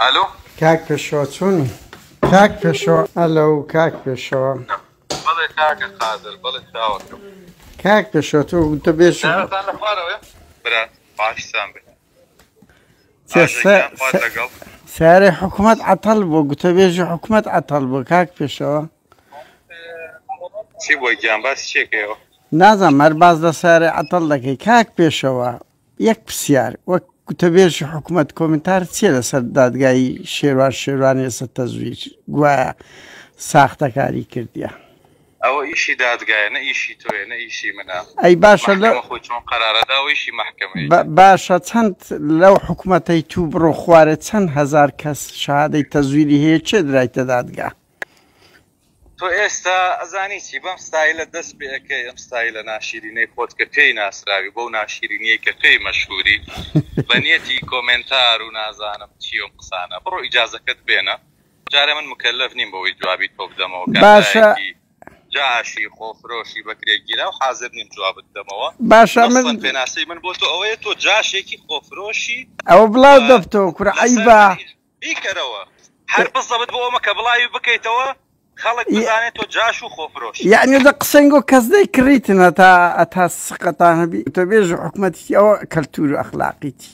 ئەلۆ. کاک پێشەوا چۆنی؟ کاک پێشەوا ئەلۆ کاک پێشەوا. بەڵێ کاکە قادر بەڵێ چاوەکەم. کاک پێشەوا تۆ گوتەبێژ سەیارەتان لە خوارەوەیە؟ برا باشتان بێ. ئاژە گیان خوات لەگەڵ. سەیارەی حکومەت عەتەڵ بووە گوتەبێژی حکومەت عەتەڵ بووە کاک پێشەوا. چی بووە گیان باسی چێکەیەوە؟ نازانم هەر باس لە سەیارەی عەتەڵ دەکەی کاک پێشەوا یەک پرسیار، وەک گوتەبێژی حکومەت کۆمنتارت چیە لەسەر دادگایی شێروان شێروانی لەسەر تەزویر گوایە ساختەکاری کردیە؟ ئەوە ئیشی دادگایە نە ئیشی تۆیە نە ئیشی منە. ئەی باشە لە مەحکەمە خۆی چۆن قەرارەدا ئەوە ئیشی مەحکەمەیە. باشە چەند لەو حکومەتەی تو بڕۆ خوارێ چەند هەزار کەس شەهادەی تەزویری هەیە کێ درایتە دادگا؟ تۆ ئێستا ئەزانی چی بەم ستایلە دەست پێ ئەکەی ئەم ستایلە ناشیرینەی خۆت کە پێی ناسراوی بەو ناشیرینیەی کە پێی مەشهوری بە نیەتی کۆمێنتار و نازانم چی ئەم قسانە بڕۆ ئیجازەکەت بێنە جارێ من مکەلەف نیم بەوەی جوابی تۆ بدەمەوە باشە کابرایەکی جاشی خۆفرۆشی بەکرێ گیراو حازر نیم جوابت بدەمەوە باشە من نەسەن پێناسەی من بۆ تۆ ئەوەیە تۆ جاشێکی خۆفرۆشی ئەوە و بڵاو دەبتەوە کورە لەسەر عەیبە من بیکەرەوە هەر بزەبت بۆ ئەومە کە بڵاوی بکەیتەوە خەڵک بزانێت تۆ جاش و خۆفرۆشی. یەعنی دە قسەنگۆ کەس نەیکڕیتن هەتا هەتا سقەتان هەبی وتەبێژ حکومەتیتی ئەوە کەلتور و ئەخلاقیتی.